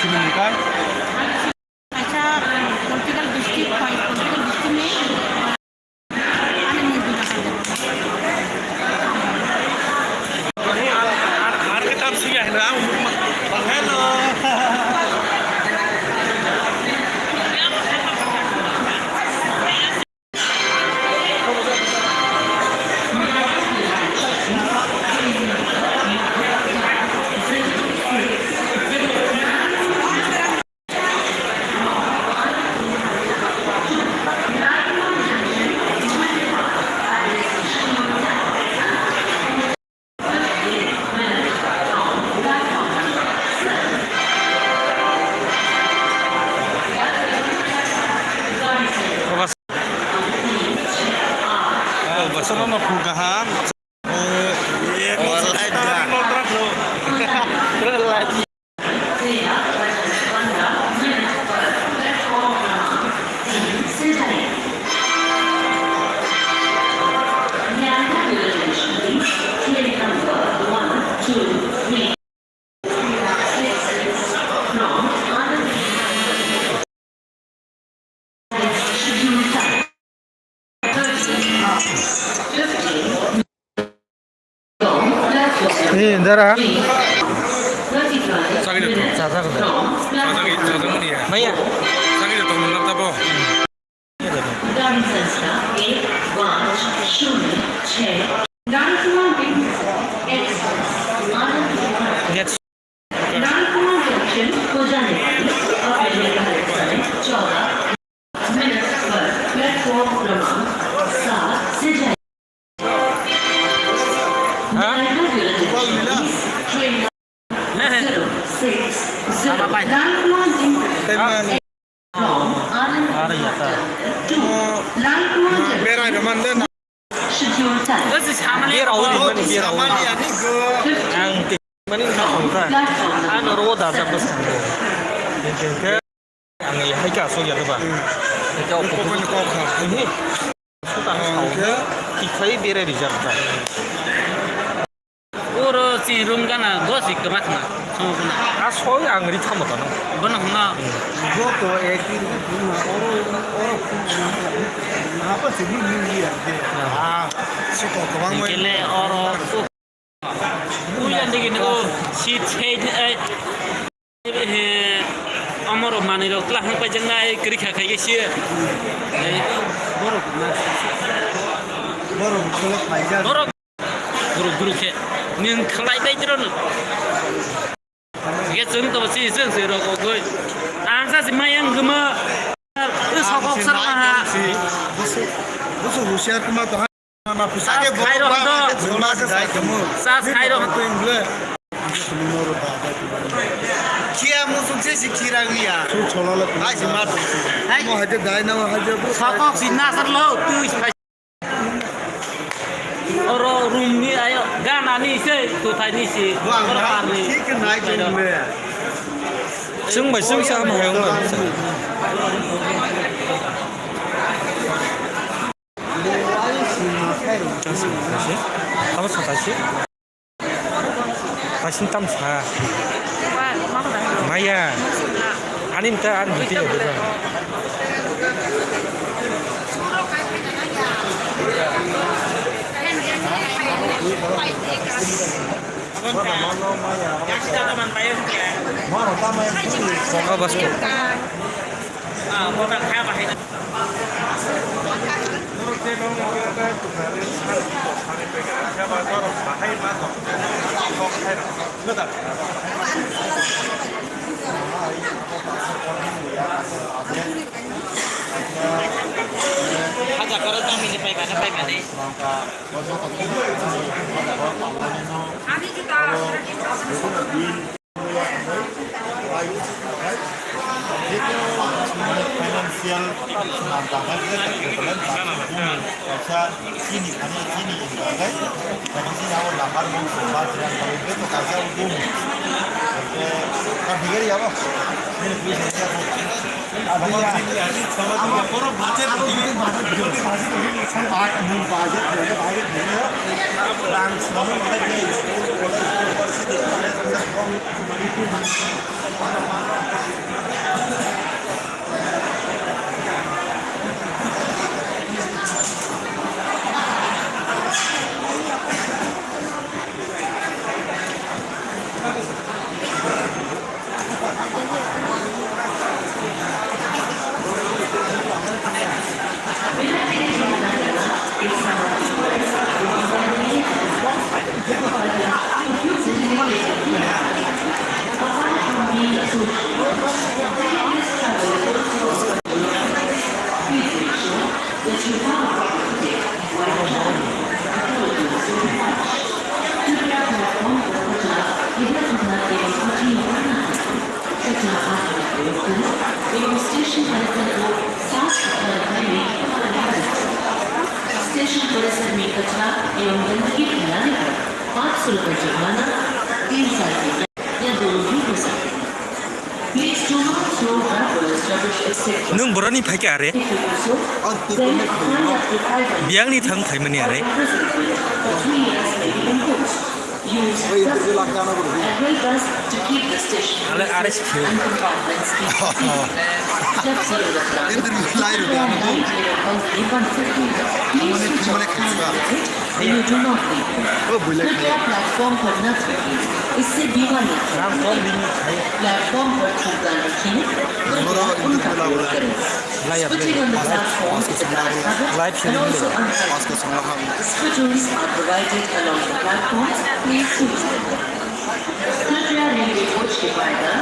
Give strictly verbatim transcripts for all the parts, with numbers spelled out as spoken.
Kaisa political district, political district ni ani mungbi na kande. Ar, ar kitab sih ya, hello. Eh, dara. Sagini to. Sa, sa, sa. Sagini, sagini ya. Maya. Sagini to, mana tabo? गाड़ी संख्या एक पाँच शून्य छः। गाड़ी क्रमांक एक्सप्रेस आनंद विहार। Next. रामकुमार जंक्शन को जाने वाली अपने निर्धारित समय चौदह मिनट पर प्लेटफॉर्म क्रमांक सात से जाएगी। हाँ? Train number zero six zero Ramkumar junction. From Anand Vihaar to Lalkuan Junction. Berai rw mande na. Schedule time. Beer awi di mani, beer awi. Ang ti mani na khong kha. Ano ro da da bas khang. Ang le hai ka so ya ba. Ko ko ni ko kha. Sutan khong. Ti khai berai rijak ta. Oro chini room gana gosi kwma khna, somo khna. A soi ang ri thamo tano. Bono hwnna. Joto ek din na oro, oro na pa sini ni ni ya. Ah, si ko ko bang. Kele oro. Uyan digi no si chei ai. He, amoro manwi rok tla hang paijak nai, kwrwi kha khai si. Borok na. Borok kholo khaijak. Borok. Guru, guru khe. Ning khlai bai jero no. Ye chwng to si, chwng si rok goi. Ang sa si mayang guma. Sokok sar ha. Busu, busu husiar kuma to. Sas khairok do. Sas khairok. Kia musuk se si kira wiya. Hai si ma to. Hai. Mo haje dai na haje. Sokok si nasar lo tu. Oro room ni ayo gana ni se tu thai ni si. Oro par ni. Thik nai jong le. Sung bai sung sa ma hayong. Tamo satashi. Pasin tam sa. Maya. Ani mta an buti ya buka. Soka basko. Haja karo tang hini pai mane pai mane. Ani juta. Financial, kaisa chini thani chini hinwi, kaisa chini abo number bo ba jira, kaisa bo dum. Ka bigari abo. Nini pui jira. कृपया प्लेटफॉर्म पर कचरा इधर उधर एवं पटरियों पर न फेंकें। कचरा हाथ में प्रयोग करें एवं स्टेशन परिसर को साफ सुथरा रखने की आग्रह करते हैं। स्टेशन परिसर में कचरा एवं गंदगी फैलाने पर पाँच सौ रुपये जुर्माना, तीन साल की कैद या दोनों भी हो सकते हैं। Please do not throw rubbish, rubbish, et cetera. Nwng boroni phaikha are? If you do so, then a fine of five hundred Biyangni thang phaimani are? Or three years may be imposed. Use plastic and help us to keep the station Ale are sikhe. And compartments clean. जब जरूरत पड़े, कृपया लाइट एवं पंखे बंद कर दें। Please switch off the light when you do not need them. कृपया प्लेटफॉर्म पर न थूकें, इससे बीमा न करें। प्लेटफॉर्म पर थूकदान रखें, कृपया उनका प्रयोग करें। Spitting on the platform is a bad habit and also unhealthy. Spittoons are provided along the platforms. Please use them. कृपया रेलवे कोच के पायदान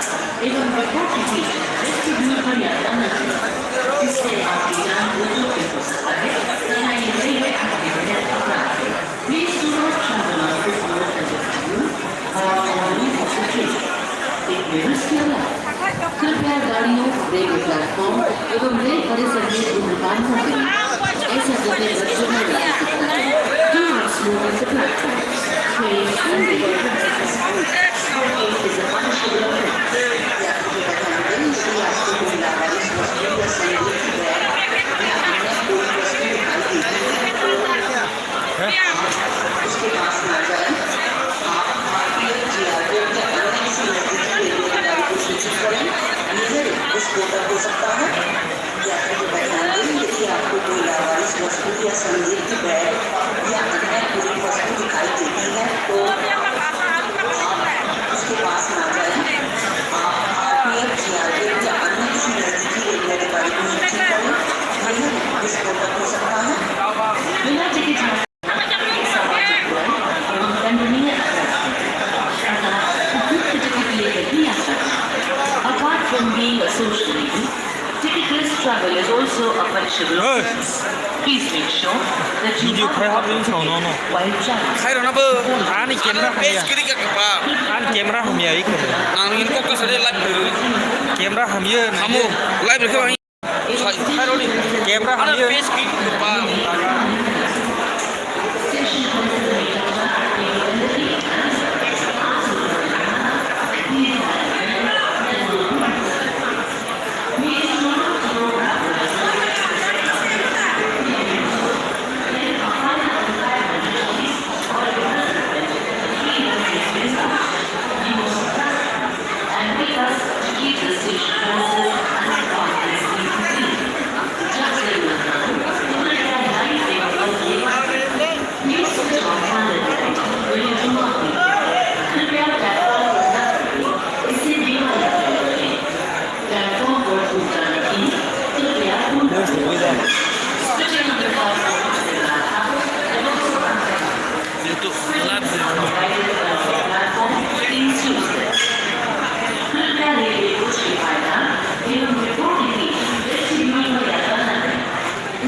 एवं डिब्बों के बीच डिस्ट्रीब्यूटर यात्रा न करें। इससे आपकी जान को जोखिम हो सकता है तथा ये रेलवे अधिनियम अपराध है। Please do not travel on footboard and vestibule or on the roof of the train. It may risk your life. कृपया गाड़ियों, रेलवे प्लेटफॉर्म एवं रेल परिसर में धूम्रपान न करें। ऐसा करने पर जुर्माना हो सकता है। Do not smoke on the platform. Train and railway premises. Smoking is a punishable offense. यात्री को ध्यान दें, यदि आपको कोई लावारिस वस्तु या संगीत की बैग या अन्य कोई वस्तु दिखाई देती है, तो उसके पास ना जाएं। आप आरपीएफ, जीआरपीएफ या अन्य किसी नजदीकी रेलवे अधिकारी को सूचित करें। यह एक विस्फोटक हो सकता है। यात्री को ध्यान दें, यदि आपको कोई लावारिस वस्तु या संदिग्ध बैग या अन्य कोई वस्तु दिखाई देती है, तो आप उसके पास ना जाएं। आप आरपीएफ, जीआरपीएफ या अन्य किसी नजदीकी रेलवे अधिकारी को सूचित करें। यह विस्फोटक हो सकता है। बिना टिकट एक सामाजिक बुराई एवं दंडनीय अपराध है। अतः उपयुक्त टिकट लेकर ही यात्रा करें। Apart from being a social evil, ticketless travel is also a punishable offense. Please make sure that you have a ticket while traveling. Khairona bo. Ani camera hamya. Ani camera hamya ikho. Ang ini kok kasari live dulu. Camera hamya. Kamu live dulu. Camera hamya.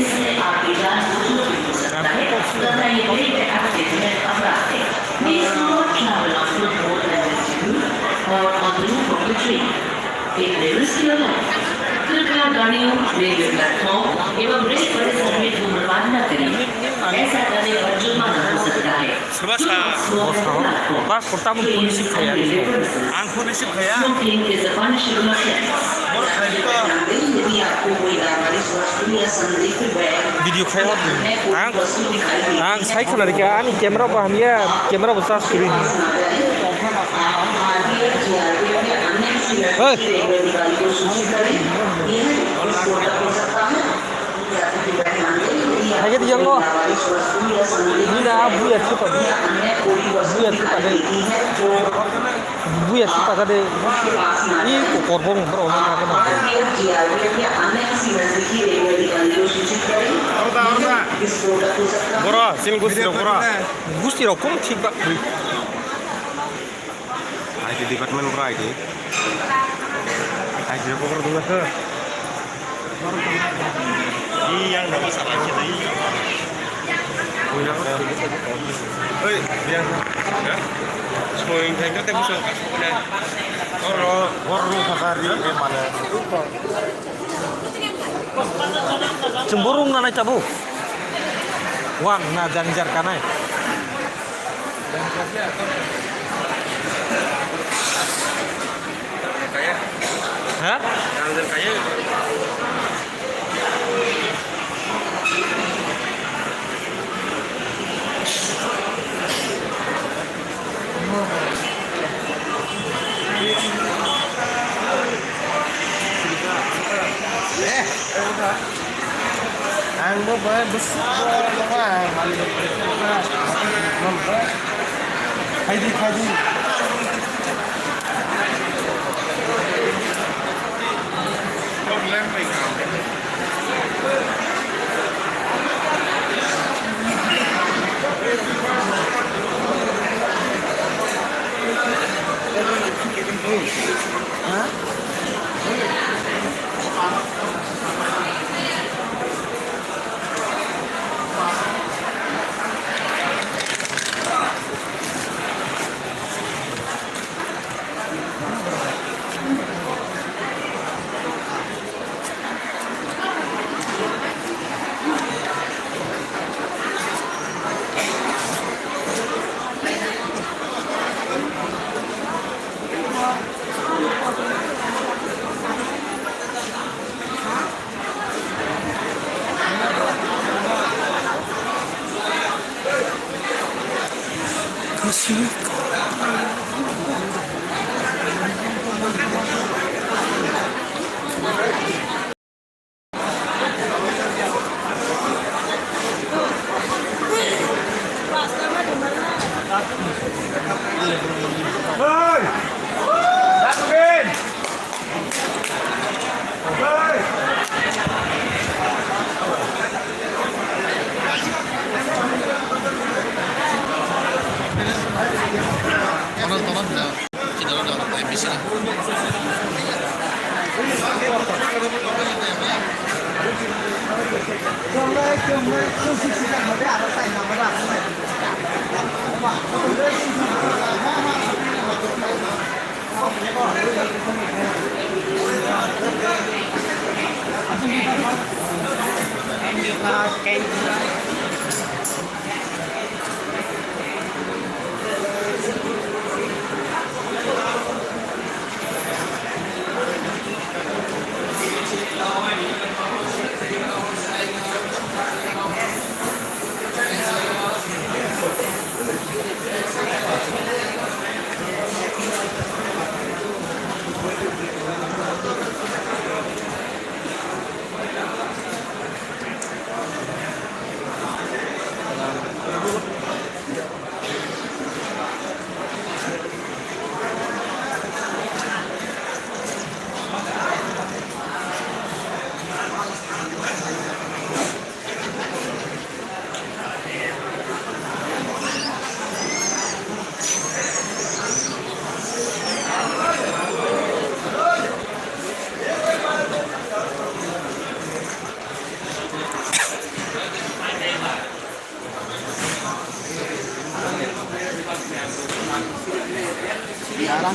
इससे आपकी जान को जोखिम हो सकता है तथा ये बड़े अपराध है। Please do not travel on footboard and vestibule or on the roof of the train. It may risk your life. कृपया गाड़ियों, रेलवे प्लेटफॉर्म एवं रेल परिसर में धूम्रपान न करें। ऐसा करने पर जुर्माना हो सकता है। Soba sa. Ba kurtam phone receive khaya. Ang phone receive khaya. Smoking is a punishable offense. Bor khaito. Video khai hor. Ang, ang sai khana rikha, ani camera bo hamya, camera bo charge kwrwi. Hey. Hai ke tiang ko. Ini dah buya thipa. Buya thipa deh. Buya thipa ka deh. Ini ko korbong bro na ka na. Bro, sini gusti rok bro. Gusti rok kum thik ba. I T department bro I T. Hai, dia kokor dulu ke. Ih, yang nama salah kita, ih. Oi, yang, ya. Semua yang saya kata bisa kasih mana? Oro, oro lu kasar dia, eh, mana? Chwng borok wng nanai tabuk. Wng na jang jar kanai. Ha? Eh. Ang bo bai bwswk bo nangma, ang malik. Khaidi, khaidi. Ha?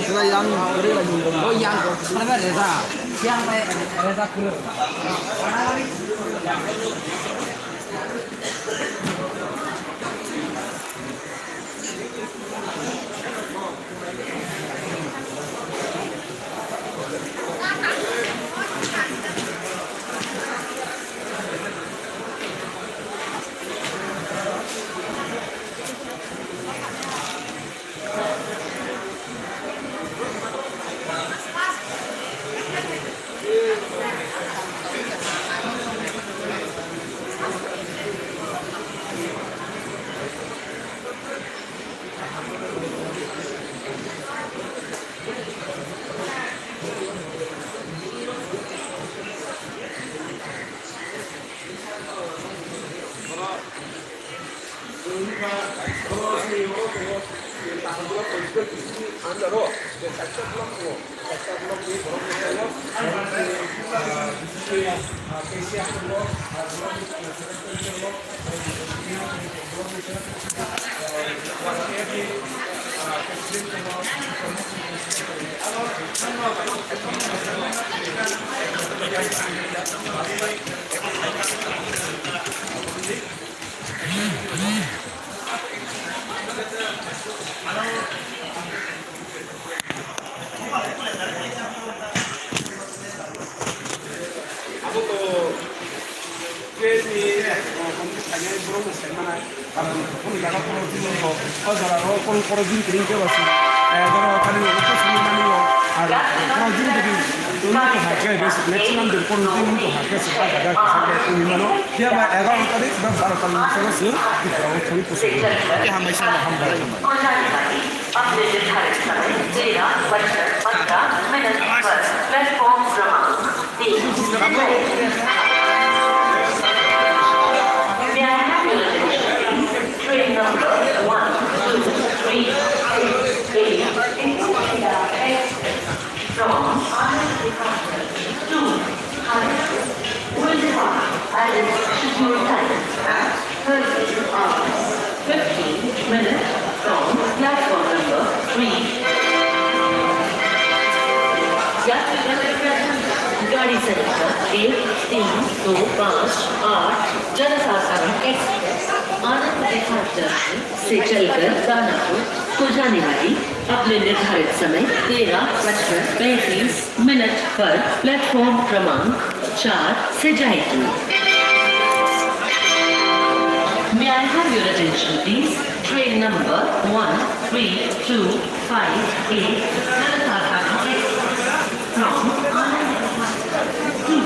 Yang, yang, oh, yang, yang, yang, Ang aro je kaisa block tongo, kaisa block ni borok ni tongo, ah, B C K, ah, K C R tongo, ah, block ni tongo, block ni tongo, ah, president tongo. Abo to train ni, eh, hwn khainai borok no sai manai. Abo hwn jaga khoro jini ko, o jora ro khoro khoro jini kiri ke basi. Eh, jora kali o ko sini mani o. Ar khoro jini kiri, tuni ko hai ke basi, maximum din khoro jini ko hai ke sini ka jaga ke sini tuni mano. Phiya ba egaroh tarik ba baro tarik ni bisingo chwng Tripura o thangwi kusugo. Tei hambai sano hambai. अपने निर्धारित समय तेरह बजकर पन्द्रह मिनट पर प्लेटफॉर्म क्रमांक तीन। May I have your attention, please? Train number one two three six eight is Express. From Anand Vihar to Kharagpur will depart at its scheduled time at thirty hours, fifteen minutes from platform number three. यात्रीगण कृपया ध्यान दें, गाड़ी संख्या एक तीन दो पाँच आठ जनसाधारण एक्सप्रेस आनंद विहार जंक्शन से चलकर दानापुर को जाने वाली अपने निर्धारित समय तेरह बजकर पैंतीस मिनट पर प्लेटफॉर्म क्रमांक चार से जाएगी। May I have your attention, please? Train number one three two five eight Kolkata Express from Anand Vihar to